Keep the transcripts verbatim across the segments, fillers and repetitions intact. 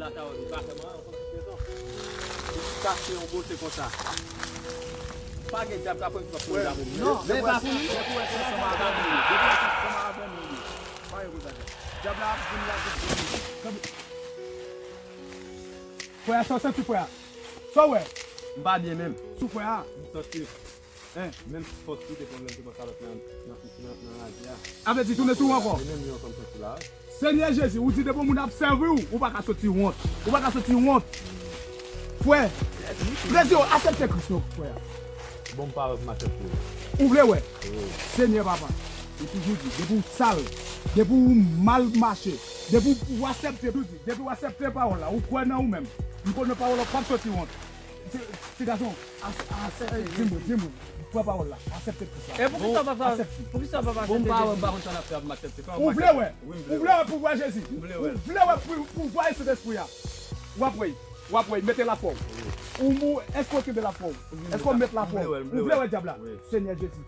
Lata ou pa fè mal, ou konn tout rezon. Ou kache yon bote konsa. Pa gen dyab ka pran yon pòt pou dam ou. Non, men pa pou li. Depi w wè se ansanm avè m li ye. Depi w wè se ansanm avè m li ye. Pa gen koze avè. Dyab la ap vin la, ap vin. Frè a, sa w santi, frè a? Sa w wè? M pa byen menm. Sou frè a? M santi. Hein? Menm fòs ki te pran lè m te pran kalòt nan, nan, nan, nan raje a. A vle di tounen sou ou ankò? E menm li ankò m santi la, wi. Senyè Jezi, ou di depi yon moun ap sèvi w, ou pa ka soti wont. Ou pa ka soti wont. Frè, Jezi, asèpte Kris non, frè. Bon, m pa wè pou m aksepte. Ou vle wè? Wi. Senyè papa, ou toujou di, depi w sal, depi w mal mache, depi w aksepte, depi w aksepte pawòl la, ou kwè nan ou menm, m konnen pawòl la p ap soti wont. Ti, ti gason, as-, asèpte, di m, di m, pran pawòl la, aksepte Kris la. E poukisa w pa, aksepte. Poukisa w pa aksepte Jezi? Bon, m pa wè, m pa konn sa l ap fè, m aksepte. Ou vle wè? Wi, m vle wè. Ou vle wè pouvwa Jezi? M vle wè. Ou vle wè pou-, pouvwa Sentespri a? W ap wè, w ap wè, mete lafwa w. Ou, ou, èske w kenbe lafwa w? Èske w met lafwa w? Ou vle wè dyab la? Wi. Senyè Jezi,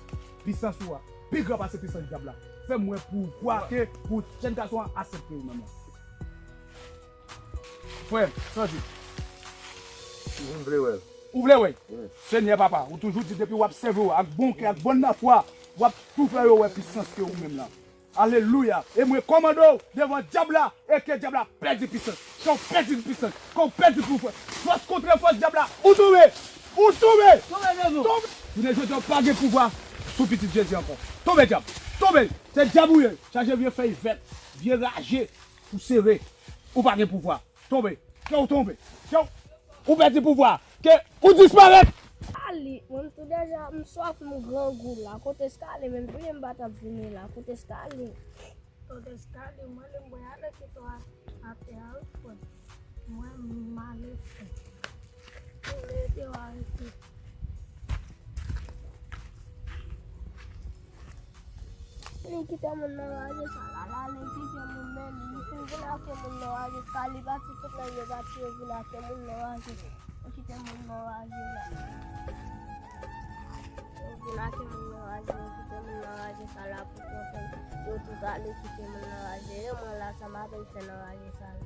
pisans ou a pi gran pase pisans dyab la. Fè m wè pouvwa ke pou jèn gason an aksepte ou menm. Frè m, sa w di? M vle wè l. Ou vle wè? Wi. Senyè papa, ou toujou di depi w ap sèvi w ak bon kè, ak bòn lafwa, w ap tou fè yo wè pisans ke ou menm lan. Alelouya. E mwen kòmande w devan dyab la, e ke dyab la pèdi pisans. Ke w pèdi pisans. Ke w pèdi pouvwa. Fòs kontre fòs dyab la. Ou tonbe. Ou tonbe. Tonbe devan. Tonbe. Jounen jodi a, w pa gen pouvwa sou pitit Jezi ankò. Tonbe dyab. Tonbe. Se dyab ou ye. Chaje vye fèy vèt. Vye raje. Ou sere. Ou pa gen pouvwa. Tonbe. Ke w tonbe. Ke w, ou pèdi pouvwa. Ke ou disparèt. Skali, mwen m tou deja, m swaf, m grangou la. Kote Skali, menm vini m pa t ap vini la. Kote Skali? Kote Skali, mwen lè m wè ale kite w atè a, wi, frè. Mwen, m ale, frè. Mwen ede w arete. Li kite moun nan raje sa la, la li kite moun nan, li fin vin ake moun nan raje sa, li pati tout nèg yo pati yo vin ake moun nan raje, yo kite moun nan raje la. Yo vin ake moun nan raje, yo kite moun nan raje sa la pou kont yo, yo tout ale kite moun nan raje, e mwen la sa m apèn fè nan raje sa la.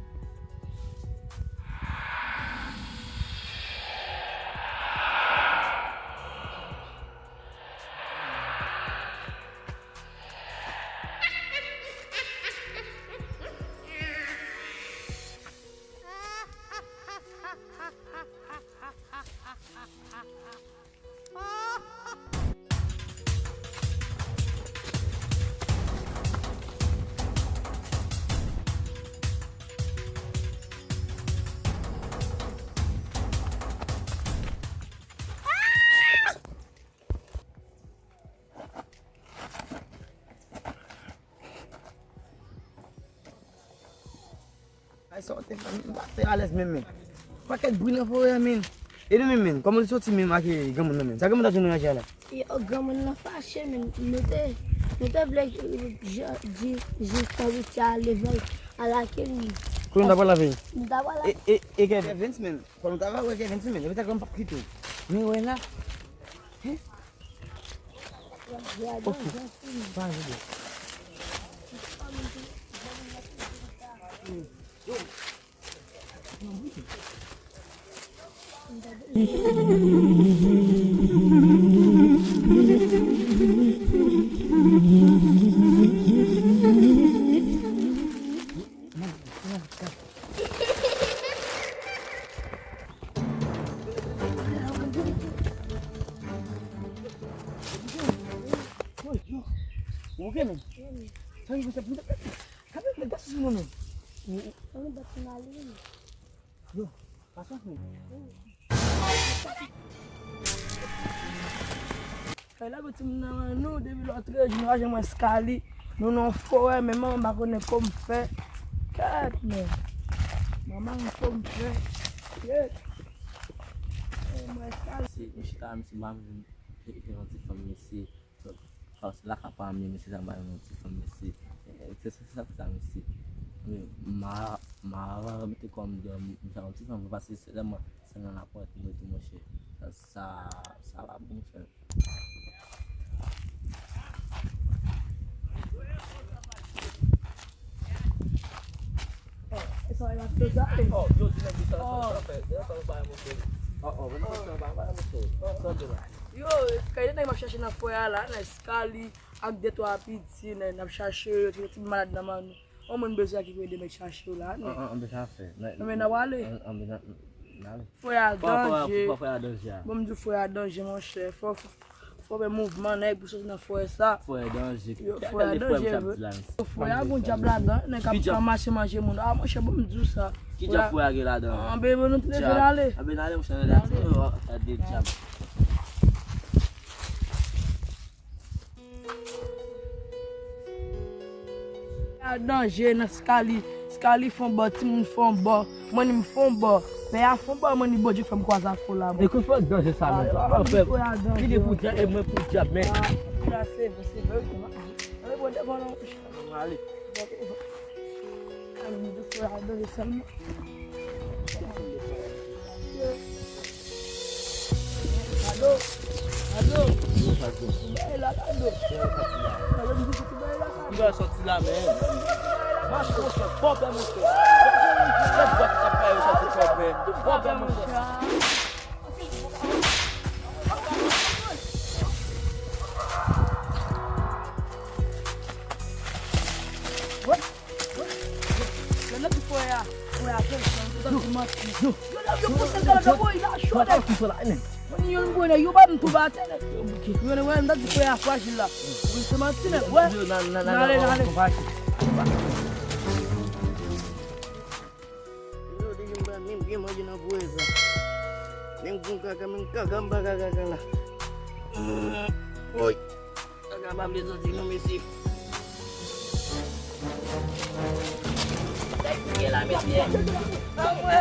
Ay, sa w te fè, m pa te alèz menm, men. Pakèt bri nan forè a, men. E nou menm, men, kòman li soti menm ak, e, granmoun nan menm? Sa granmoun ta jwenn nan raje a la? Yo, granmoun nan fache, men. Nou te, nou te vle, e, di, di, di, konbiti a leve, al ake li. Kote nou ta pral avè l? Nou ta pral avè l. E, e, e Kevens, men. Kòman nou ta pral wè Kevens, men? Epi ta granmoun p ap kite w. Men wè la. Hein? Ok. Pa jwe. Ou oke, men? Sa rive, sa pou. Yo, pa swaf, men. Fè lage timoun nan men nou, depi lòt jou, nou pa janm wè Skali. Nou nan yon forè, men manman pa konnen kòman fè. Kèt, men. Manman, kòman fè. Kèt. E, mwen Skali. Se, m chita, m se pa vin, e, e, yon ti fanm, mesye. Paske la ka pa mye, mesye, sa ba yon ti fanm, mesye. E, se, se, se sa, sa, mesye. Men, ma, ma, mete kò m deyò, m, m fè yon ti fanm, paske se lè mwen, se nan lapòt, mwen tou, monchè. Sa, sa, sa pa bon, frè. Yo, yo di nèg li sa, sa, sa fè. Dèyè sa, yo pa yon moto. Oh, oh, bon, sa, sa, pa, pa yon moto. Sa, de la. Yo, kay de nèg m ap chache nan fwè a la, nan Scaly ak de twa piti, nèg n ap chache yo, ti, ti malad nan man nou. Yon moun bezwen ki pou ede nèg chache yo la, nèg. An, an, anben sa fè. Nan, men n ap ale. An, anben nan, nan ale. Fwè a danje. Fò, fò, fò, fwè a danje a. Bon, m di w fwè a danje, monchè. Fò, fò, fò fè mouvman, nèg, pou soti nan fwè sa. Fwè a danje. Yo, fwè a danje, vre. Fwè a gon dyab ladan, nèg k ap mache manje moun. A, monchè, bon, m di w sa. Ki dyab fwè a gen ladan? Anben, bon, nou te leve n ale. Anben, n ale, monchè, n ale. Gade dyab. A danje nan Scaly. Scaly fon bò, timoun fon bò. Mwen ni m fon bò. Pè a fon bò, mwen ni Bondye k fè m kwaze ak fon la. E kou fò danje sa menm. Sa pa fè. Li de pou dyab, e mwen pou dyab, men. Ah, la, se vre, se vre. Mwen bon devan non. Ale. Ado, Ado. Ado. Ado. Ki ba sòti la, men. Mache, monchè, fò pè, monchè. Fò pè, monchè. Fò pè, monchè. Yo, nan ti fwè a, fwè a jan l fè, yo, yo, yo, yo, yo, yo, yo, yo, yo, yo, yo, yo, yo, yo, yo, yo, yo, yo, yo, pa koute la, nèg. Mwen, yon gwo nèg, yo ba m tou ba atè, nèg. Yo bouke. Yo, nèg, wè, m ta di fwè a frajil la. Wi, se manti, nèg, wè. Yo, nan, nan, nan, nan, ale, nan, ale. Yo, depi m pa menm byen manje nan fwè sa. Menm gon kaka, menm kaka, m pa ka kaka la. Oy. Kaka pa vle soti non, mesye. Tèt mwen la, mesye. Anmwe.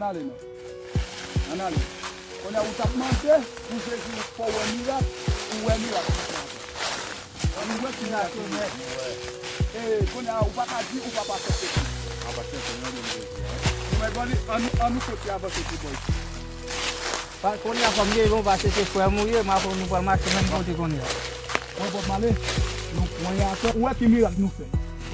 Ann ale non. Ann ale. Kounye a ou t ap mande pou Jezi fè w wè mirak, ou wè mirak. Ann wè ki mirak ou wè. E, kounye a ou pa ka di ou pa pa fè soti. Ann, ann, ann, ann nou kontinye avanse pi bò isit. Pa, kounye a fò m leve, paske se frè m ou ye, m ap nou pral mache menm kote kounye a. Wè Bob Marley, nou pran y atè. Ou wè ki mirak nou fè.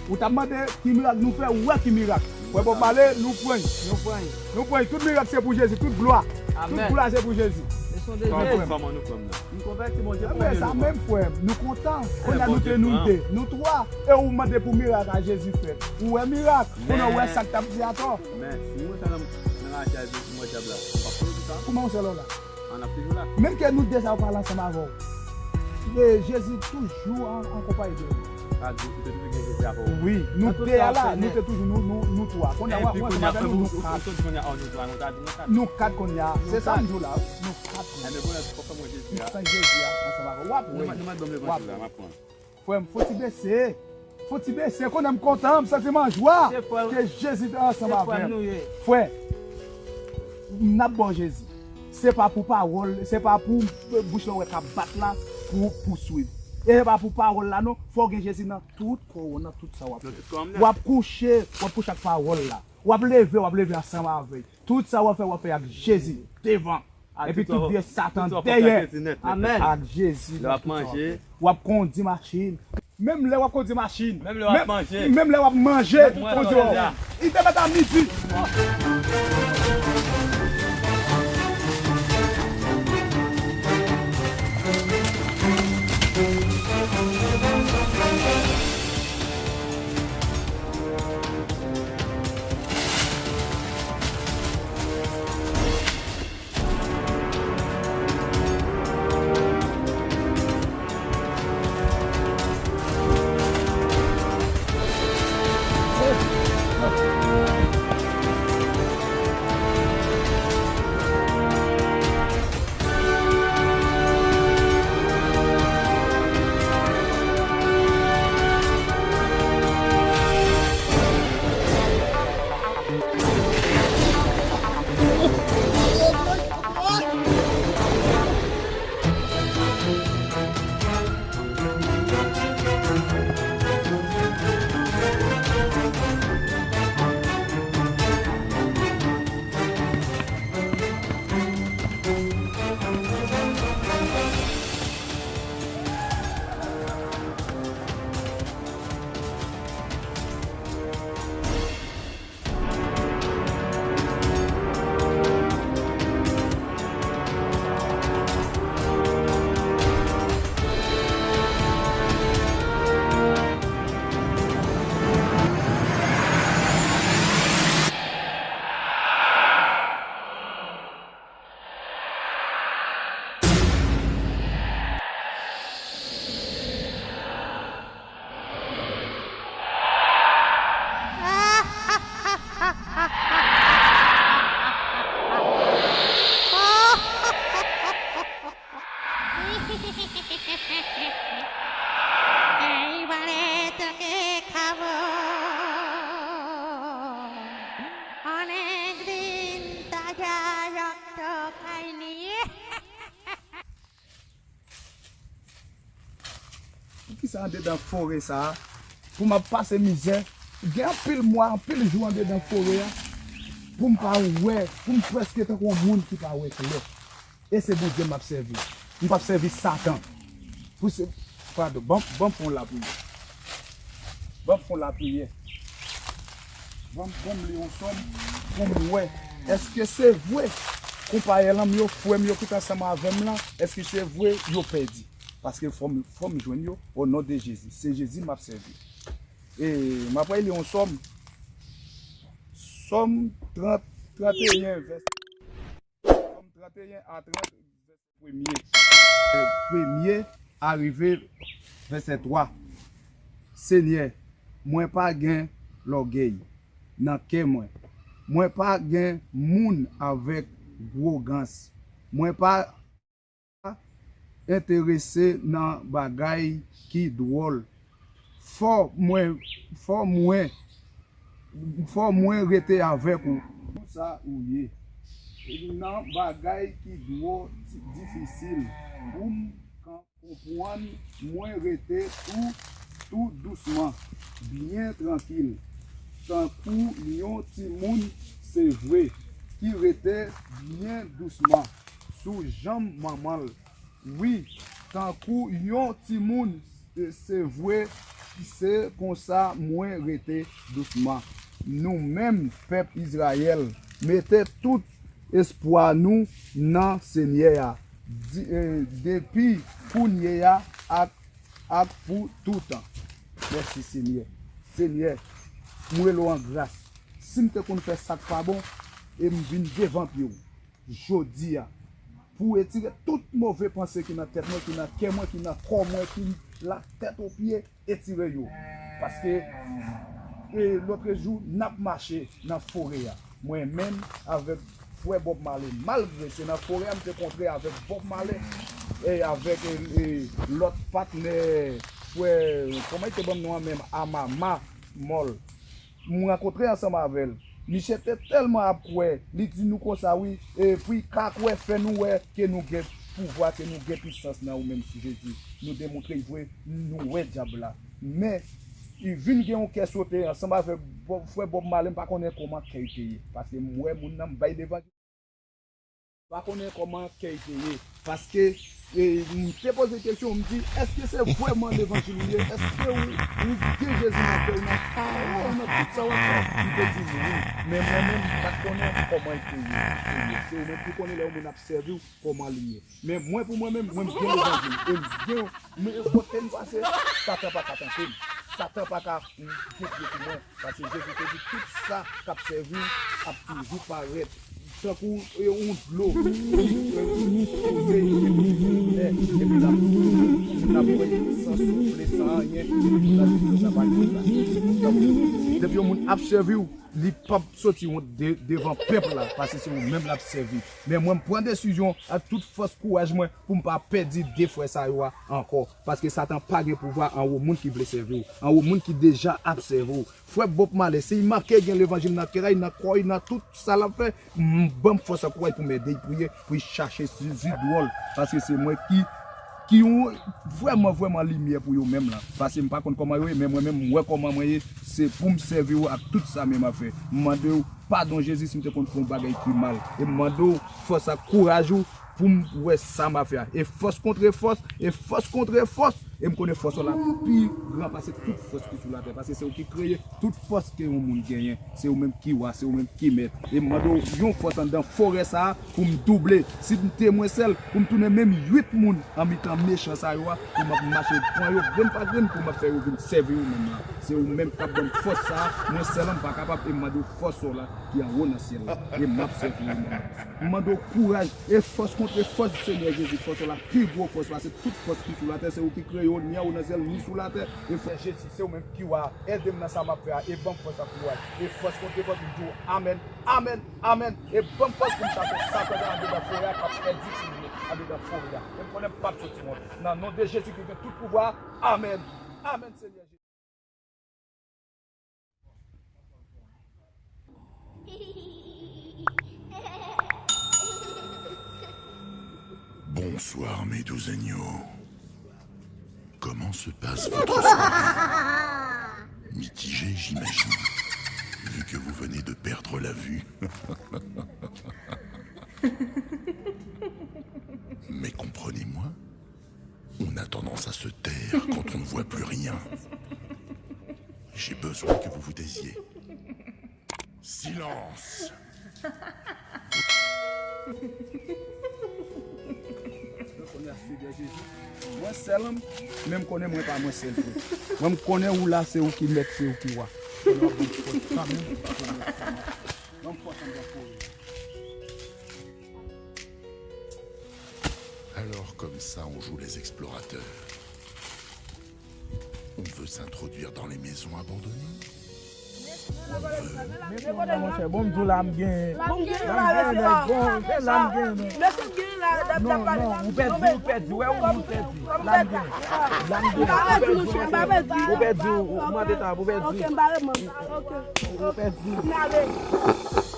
Ou t ap mande ki mirak nou fè, ou wè ki mirak. Wè Bob Marley, nou pran y. Nou pran y. Nou pran y. Tout mirak se pou Jezi, tout glwa. Tout glwa se pou Jezi. Kòman nou fè m nan? M konvèti, Bondye pran m. Sa menm, frè m, nou kontan. Kounye a nou te nou de, nou twa, e ou mande pou mirak a Jezi fè. Ou wè mirak. Kounye a ou wè sa k t ap di atò. Men, si mwen sa nan, nan rache a Jezi, mwen dyab la, m p ap konnen pou sa. Kouman ou sèl la? An ap toujou la. Menm ke nou de sa yo pale ansanm avè w. E Jezi toujou an, an konpayi de nou. Sa di, ou te toujou gen Jezi avè w. Wi, nou de a la, nou te toujou, nou, nou, nou twa. Kounye a, w ap wè ansanm avè nou, nou kat. Nou kat kounye a. Se sa m di w la, wi. Nou kat kounye a. Enben, kounye a, fò fè mwen Jezi a. San Jezi a, ansanm avè w. W ap wè. W ap wè. Frè m, fò ti bese. Fò ti bese, konnen m kontan, m santi m an jwa ke Jezi te ansanm avè m. Frè, n ap ba w Jezi. Se pa pou pawòl, se pa pou bouch la w wè k ap bat la pou, pou swiv. E se pa pou pawòl la non, fò w gen Jezi nan tout kò w, nan tout sa w ap fè. W ap kouche, w ap kouche ak pawòl la. W ap leve, w ap leve ansanm avè l. Tout sa w ap fè, w ap fè ak Jezi devan. Epi tout vye Satan dèyè. Amèn. Ak Jezi, w ap manje. W ap kondi machin. Menm lè w ap kondi machin. Menm lè w ap manje. Menm lè w ap manje, kondi w. Li te mèt a midi. Tò kay li ye. Poukisa andedan forè sa a, pou m ap pase mizè, gen anpil mwa, anpil jou andedan forè a, pou m pa wè, pou m prèske tankou yon moun ki pa wè klè. E se Bondye m ap sèvi. M p ap sèvi Satan. Pou se, padon, ban, ban m fè yon lapriyè. Ban m fè yon lapriyè. Ban m, ban m li yon sòm pou m wè. Èske se vre? Konpayèl an m yo, frè m yo ki t ansanm avè m lan, èske se vre yo pèdi? Paske fò m, fò m jwenn yo, o non de Jezi. Se Jezi m ap sèvi. E m ap li yon sòm. Sòm trant, trant e yen, vès, sòm trant e yen a trant, vès premye. Premye a rive vèsè twa. Senyè, mwen pa gen lògèy nan kè mwen. Mwen pa gen moun avèk gwogans. Mwen pa enterese nan bagay ki dwòl. Fò mwen, fò mwen, fò mwen rete avèk ou. Pou sa ou ye. Nan bagay ki dwò difisil. Pou m konprann, mwen rete tou, tou dousman, byen trankil, tankou yon timoun, se vre, ki rete byen dousman sou janm manman l. Wi, tankou yon timoun, se vre, se konsa mwen rete dousman. Nou menm, pèp Izrayèl, mete tout espwa nou nan Senyè a, di, e, depi kounye a ak, ak pou toutan. Mèsi, Senyè. Senyè, m rele w an gras. Si m te konn fè sa k pa bon, e m vin devan pye w jodi a, pou w retire tout move panse ki nan tèt mwen, ki nan kè mwen, ki nan kò mwen, ki la tèt o pye, etire yo. Paske, e, lòtrejou, n ap mache nan forè a. Mwen menm avèk frè Bob Marley. Malgre se nan forè a m te kontre avèk Bob Marley e avèk, e, e, lòt patnè, frè, kòman li te ban m non an menm? Amama Mòl. M rankontre ansanm avè l. Misye te tèlman ap kwè, li di nou konsa, wi, e pou l ka kwè, fè nou wè ke nou gen pouvwa, ke nou gen pisans nan ou menm, Jezi. Nou demontre l vre, nou wè dyab la. Men, li vin gen yon kè sote ansanm avèk Bob, frè Bob Marley, m pa konnen kòman kè l te ye. Paske m wè moun nan, m bay levanjil. Pa konnen kòman kè l te ye. Paske, e, m te poze kesyon, m di, èske se vrèman levanjil ou ye? Èske ou, ou gen Jezi nan kè w, nan, nan tout sa w ap fè? Li te di m wi. Men mwen menm, m pa t konnen kòman l te ye. Se ou menm ki konnen lè yon moun ap sèvi w, kòman li ye. Men mwen, pou mwen menm, mwen, m gen levanjil. E m gen, men kote m pase, Satan pa ka tanpe m. Satan pa ka gen pye sou mwen. Paske Jezi te di, tout sa k ap sèvi w ap toujou parèt tankou, e, yon dlo ki, e, ki dispoze, epi l ap, l ap wè san soufle, san anyen, epi l ap di, sa pa gen la. Donk, depi yon moun ap sèvi w, li p ap soti wont de, devan pèp la, paske se ou menm l ap sèvi. Men mwen, m pran desizyon ak tout fòs kouraj mwen pou m pa pèdi de frè sa yo a ankò, paske Satan pa gen pouvwa anwo moun ki vle sèvi w, anwo moun ki deja ap sèvi w. Frè Bob Marley, si l make gen levanjil nan kè l, nan kò l, nan tout sa l ap fè, m, ban m fòs ak kouraj pou m ede l priye, pou l chache Jezi dwòl, paske se mwen ki, ki yon vrèman, vrèman limyè pou yo menm lan. Paske m pa konn kòman yo ye, men mwen menm, m wè kòman mwen ye, se pou m sèvi w ak tout sa men m ap fè. M mande w padon, Jezi, si m te konn fè yon bagay ki mal. E m mande w fòs ak kouraj ou pou m wè sa m ap fè a. E fòs kontre fòs, e fòs kontre fòs. E m konnen fòs ou la pi gran pase tout fòs ki sou latè. Paske se ou ki kreye tout fòs ke yon moun genyen. Se ou menm ki wa, se ou menm ki mèt. E m mande w yon fòs anndan forè sa a pou m double. Si m te mwen sèl, pou m tounen menm uit moun an mitan mechan sa yo a, pou m ap mache pran yo grenn pa grenn, pou m ap fè yo vin sèvi ou menm la. Se ou menm k ap ban m fòs sa a. Mwen sèl an m pa kapab, e m mande w fòs ou la ki anwo nan syèl la. E m ap sèvi ou menm. M mande w kouraj e fòs kontre fòs, Senyè Jezi. Fòs ou la pi gwo fòs pase tout fòs ki sou latè. Se ou ki kreye yo, ni anwo nan syèl, ni sou latè. E fè Jezi, se ou menm ki wa. Ede m nan sa m ap fè a e ban m fòs ak kouraj. E fòs kontre fòs, m di w amèn, amèn, amèn. E ban m fòs pou m chape Satan anndan forè a k ap fè ditilye anndan forè a. E m konnen m p ap soti wont. Nan non de Jezi ki gen tout pouvwa. Amèn. Amèn, Senyè Jezi. Mwen Bonsoir, mes doux agneaux. Comment se passe votre soirée ? Mitigée, j'imagine, vu que vous venez de perdre la vue. Mais comprenez-moi, on a tendance à se taire quand on ne voit plus rien. J'ai besoin que vous vous taisiez. Silence ! Mwen sèl, men m konnen mwen pa mwen sèl vre. Mwen m konnen ou la, se ou ki mèt, se ou ki wa. Konnen w ap bon ti pòt kanmenm. Ban m fòs anba fò yo. Alors, comme ça, on joue les explorateurs. On veut s'introduire dans les maisons abandonnées. On veut. Mesye, monchè, bon, m di w la, m gen. Bon, m gen la, mesye, bon, m gen la, m gen. Mesye, m gen la, n ap, n ap pale la. Non, non, ou pèdi, ou pèdi, wè, ou pèdi. La, m gen. La, m gen. M pa pèdi, monchè, m pa pèdi. Ou pèdi, ou, ou mande ta, ou pèdi. Ok, m pa reponn. Ok. Ou pèdi. M ale.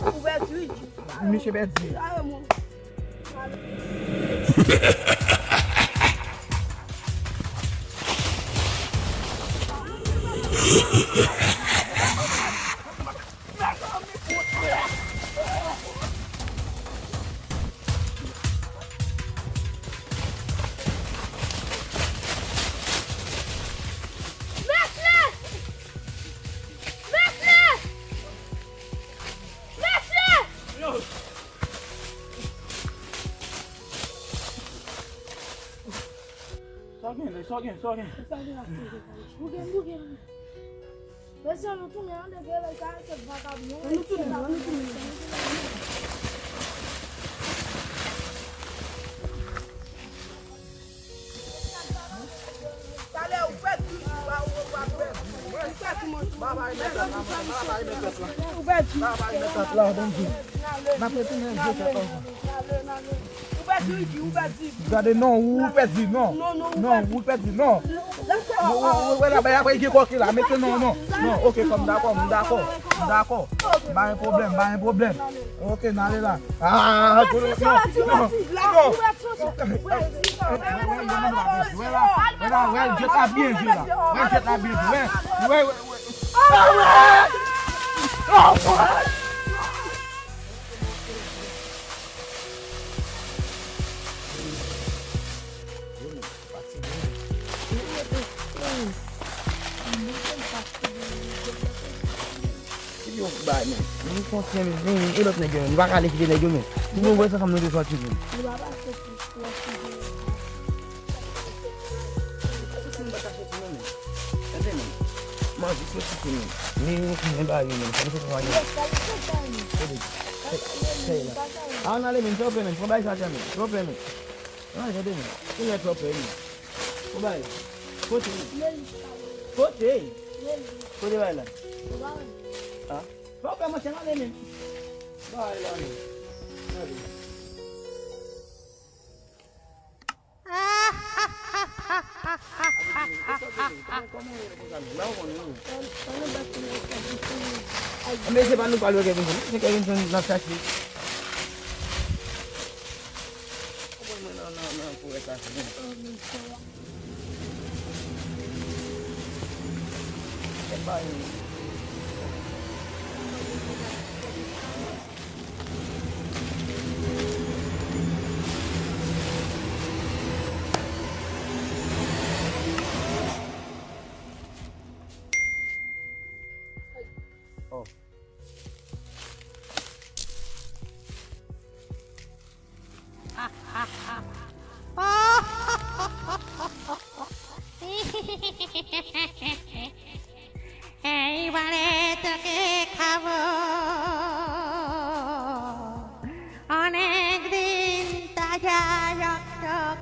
Ou pèdi, wi. Misye pèdi. Sa gen, sa gen, sa gen. Sa gen la, sa gen. Bouke, bouke. Mesye, nou tounen, an de gele sa, se vakabon. An nou tounen, an nou tounen. Talè, ou pèdi, ou pa, ou pa pèdi. Ou pèdi, mwen. Ba bay mèt la, ba bay mèt la. Ou pèdi. Ba bay mèt la, bon Dye. N ap retounen jete ankò. Ou pèdi, Ricky, ou pèdi. Gade, non, ou pèdi, non. Non, non, ou pèdi, non. Ou, ou, ou, wè la, bay apre gen kòke la, mete non, non. Non, ok, kòm dakò, m dakò, m dakò. M pa gen pwoblèm, m pa gen pwoblèm. Ok, n ale la. Ah, non, non, non. Wè la, wè la, wè, jwèt la byen jwe la. Wè, jwèt la byen jwe. Wè, wè, wè, wè. Ah, wè. Ah, wè. Epi yon bay men. Nou fon syen men, men, e lòt nèg yo men. Nou pa ka ale kite nèg yo men. Nou wè sa fanm nou te sòti men. Mwen jis soti men. Men, men, men, bay men. Sa nou soti men. Kote? Fè, fè la. A, n ale men, fè w pè men. Pran bay sa tè men. Fè w pè men. An, gade men. Ou lè twò pè men. Ou bay. Kote? Kote? Kote bay la? A? Fè w pè monchè, n ale men. Bay la men. Gade. Anben se pa nou pral wè Kevinson, se Kevinson n ap chache. Konprann mwen nan, nan, nan kouwè sa fini. Kèt pa yon. Oh. Ei, vale toke kavo. One green taja yok yok.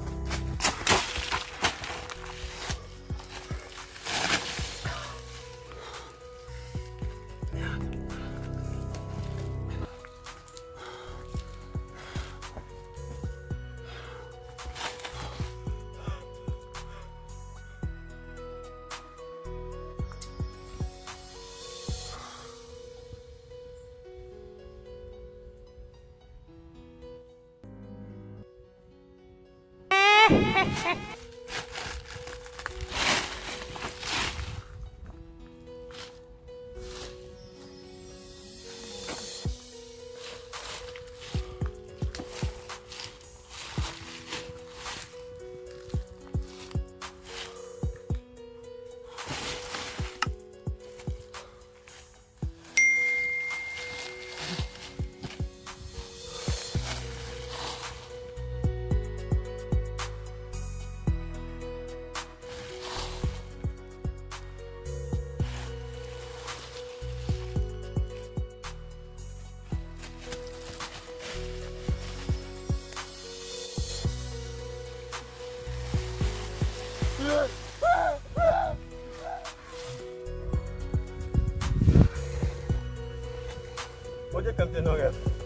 Bondye fè m te nan rèv.